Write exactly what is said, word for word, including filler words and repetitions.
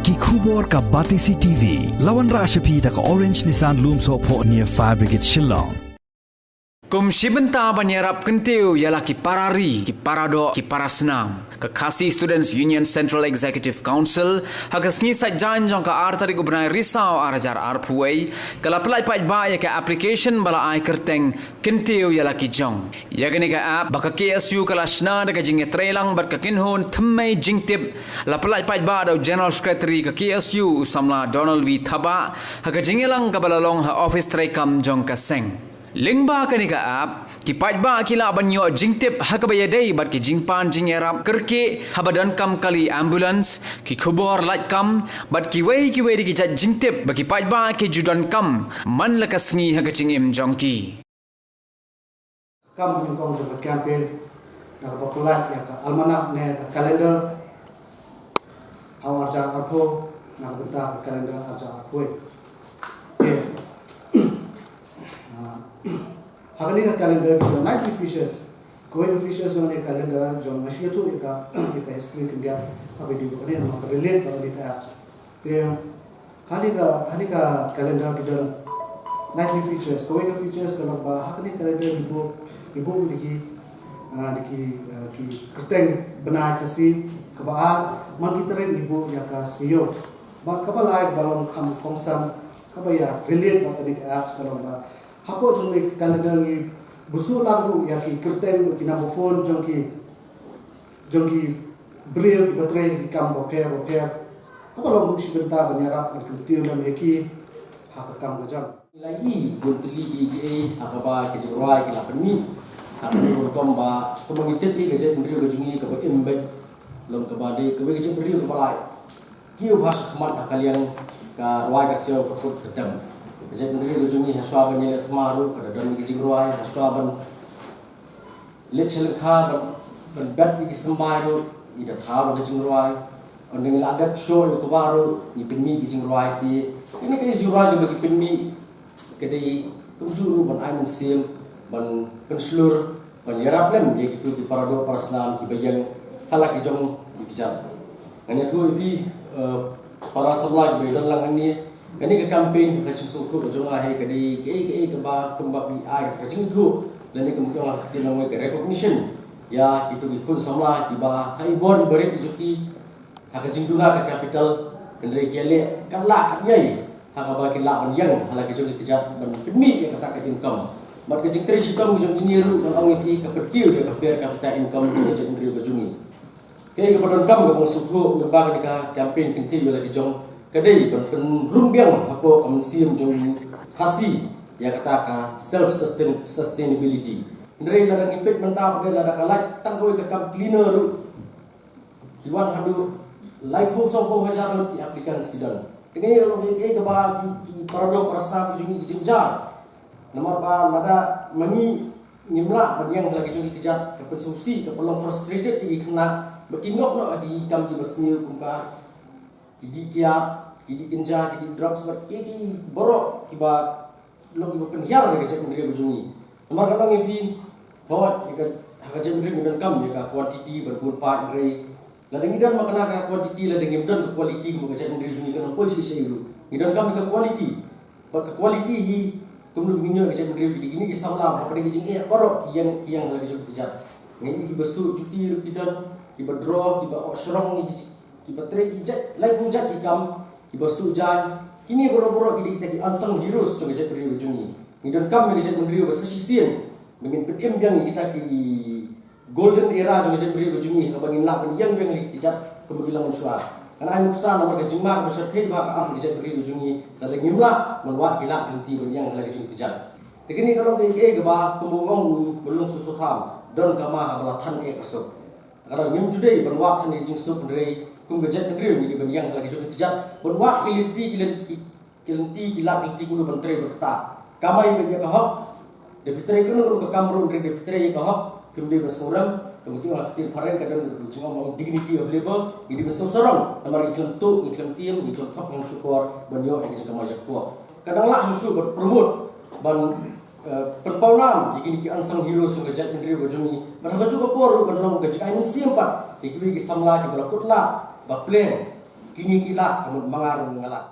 Ki khubor ka Batesi T V. La wanrah sha phi da ka Orange Nissan Lumsohphoh near Fire Brigade Shillong. Kum shi bynta ban ïarap kyntiew ïa la ki para ri, ki para doh, ki para snam, ka Khasi Students Union Central Executive Council, ha ka sngi Saitjaiñ jong ka ar tarik u bnai Risaw ar hajar arphew wei, ka la pyllait paidbah ïa ka application ba la ai kyrteng Kyntiew ïa la ki jong. Ïa kane ka app ba ka K S U ka la shna da ka jingïatreilang bad ka kynhun thymmei jingtip, la pyllait paidbah da u General Secretary ka K S U u samla Donald V Thabah, ha ka jingïalang kaba la long ha office treikam jong ka seng. Lyngba kane ka app, ki paidbah ki lah ban ïoh jingtip ha kaba ïadei bad ki jingpan jingïarap kyrkieh haba donkam kali ambulance, ki khubor laitkam, bad kiwei kiwei de ki jait jingtip ba ki paidbah ki ju donkam man la ka sngi ha ka jingim jong ki. Kam ha nyngkong jong ka campaign, da kaba pyllait ïa ka almanach ne ka calendar ha u ar hajar arphew, na ka bynta ka calendar ar hajar arphew. Te, ah, ha kane ka calendar ki don nightly features. Kawei ka features jong kane ka calendar jong nga shu ïathuh ïa ka, ïa ka history khyndiat, haba ïadei bad kane namar ka relate bad kane ka app. Te, ha kane ka, ha kane ka calendar ki don nightly features. Kawei ka features ka long ba ha kane ka calendar ngi buh, ngi buh da ki, ah, da ki, ah, ki kyrteng bnai Khasi, kaba ar, man ki tarik ngi buh ïa ka Sngi Ïew. Bad kaba lai kaba long kham kongsan, kaba ïa relate bad kane ka apps ka long ba hapoh jong kane ka calendar ngi buh shuh lang ruh ïa ki kyrteng, ki number phone jong ki, jong ki briew kiba trei ki kam bapher bapher, kaba long kum shi bynta ban ïarap bad kyntiew lem ïa ki ha ka kam ka jam. Ngi la ïohi bun tylli kiei kiei ha kaba ki jingrwai ki la pynmih ha kane ka rukom ba kumba ngi tip ïa ka jaitbynriew ka jong ngi kaba im beit, long kaba dei kawei ka jaitbynriew kaba lai. Ki ïoh bha shakhmat ha ka liang ka rwai ka siaw ka kut ka tem. Ka jaitbynriew ka jong ngi hashwa ban ïaleh thma ruh ka da don ki jingrwai, hashwa ban leit sha lyngkha ban, ban bet ïa ki symbai ruh ngi da thaw da ka jingrwai. Ynda ngi la dep shoh ïa u kba ruh ngi pynmih ki jingrwai te. Kine ki jingrwai kiba ki pynmih ka dei kumjuh ruh ban ai mynsiem ban pynshlur, ban ïarap lem ïa kito ki para doh para snam kiba ïeng ha la ki jong ki kjat. Ngan ïathuh ïa phi, eh, para samla kiba ïadon lang hangne, kane ka campaign, ka jingsngewthuh ka jong nga hi ka dei kaei kaei kaba kumba phi ai ka jingïathuh lane kumba ki ong ha ka ktien lawei ka recognition ïa kito ki khun samla kiba ha i bor i barit ki jong ki ha ka jingduna ka capital, hynrei ki ïaleh katba lah katba ïai ha kaba ki lah ban ïeng ha la ki jong ki kjat ban pynmih ïa kata ka income. Bad ka jingtrei shitom ka jong kine ruh ngan ong ïa phi ka pynkiew ïa ka per capita income jong ka jaitbynriew ka jong ngi. Kaei kaba donkam kaba nga sngewthuh lyngba kane ka campaign Kyntiew ïa la ki jong ka dei ban pynrung biang hapoh ka mynsiem jong u Khasi ïa kata ka self sustain, sustainability. Hynrei lada ngi peit mynta pat lada ka lait tang kawei ka kam cleaner ruh ki wan haduh laiphew sawphew hajar ngut ki applicants ki don. Te kane ka long kaei kaei kaba ki, ki para doh para snam ki jong ngi ki jynjar. Namar ba lada ma ngi ngim lah ban ïeng ha la ki jong ki kjat, ka pynsngewsih, ka pynlong frustrated ïa ki khynnah bad ki ngop noh ha ki kam kiba sniew kum ka ki dih kiad, ki dih kynja, ki dih drugs bad kiei kiei baroh kiba long kiba pynhiar ïa ka jaitbynriew ka jong ngi. Namar ka long ïa phi, hooid, ïa ka, ha ka jaitbynriew ngi donkam ïa ka quantity bad bun paid, hynrei lada ngi don ma kane ka quantity, lada ngim don ka quality, kumba ka jaitbynriew jong ngi kan ym poi shisha ruh. Ngi donkam ïa ka quality. Bad ka quality hi, kumno ngin ïoh ka jaitbynriew, ki dei kine ki samla, hapdeng ka jingeh baroh ki ïeng, ki ïeng ha la ki jong ki kjat. Ngi ïohi kiba shu juti ruh ki don, kiba draw, kiba oh shrong, kiba trei ki jait, laiphew jait ki kam, kiba shu jaiñ. Kine baroh baroh ki dei kita ki unsung heroes jong ka jaitbynriew ka jong ngi. Ngi donkam ïa ka jaitbynriew ba sa shisien ba ngin pynim biang ïa kita ki golden era jong ka jaitbynriew ka jong ngi, kaba ngin lah ban ïeng biang ïa ki kjat kumba ki long mynshuwa. Ngan ai nuksa namar ka jingma kaba shyrkhei bha ka am ka jaitbynriew ka jong ngi, lada ngim lah ban wad ki lad ki lynti ban ïeng ha la ki jong ki kjat. Te kane ka long kaei kaei kaba kumba ong u Mawlong Sutsotham, don ka ma haba la than eh ka suk. Ka dang ngim ju dei ban wad than ïa ka jingsuk, hynrei kum ka jaitbynriew ngi dei ban ïeng ha la ki jong ki kjat ban wad ki lynti, ki lyn-, ki, ki lynti, ki lad lynti kumno ban trei bad kata. Kamai bad ïa ka hok. Da phi trei kano kano ka kam ruh, hynrei da phi trei ïa ka hok, phim dei ban sngewrem. Kumba ki ong ha ka ktien phareng ka don ka jingong ong dignity of labor, ngi dei ban sngewsarong namar ngi khlem tuh, ngi khlem tieng, ngi khlem thok nongshukor ban ïoh ïa ka jingkamai jingkpoh. Ka dang lah shuh shuh ban promote, ban eh, pynpaw nam ïa kine ki unsung heroes jong ka jaitbynriew ka jong ngi. Bad ha kajuh ka por ruh ban long ka jingai mynsiem pat ïa kiwei ki samla kiba la kut lad ba pleng Kine ki lah ka mut ma nga ruh nga lah.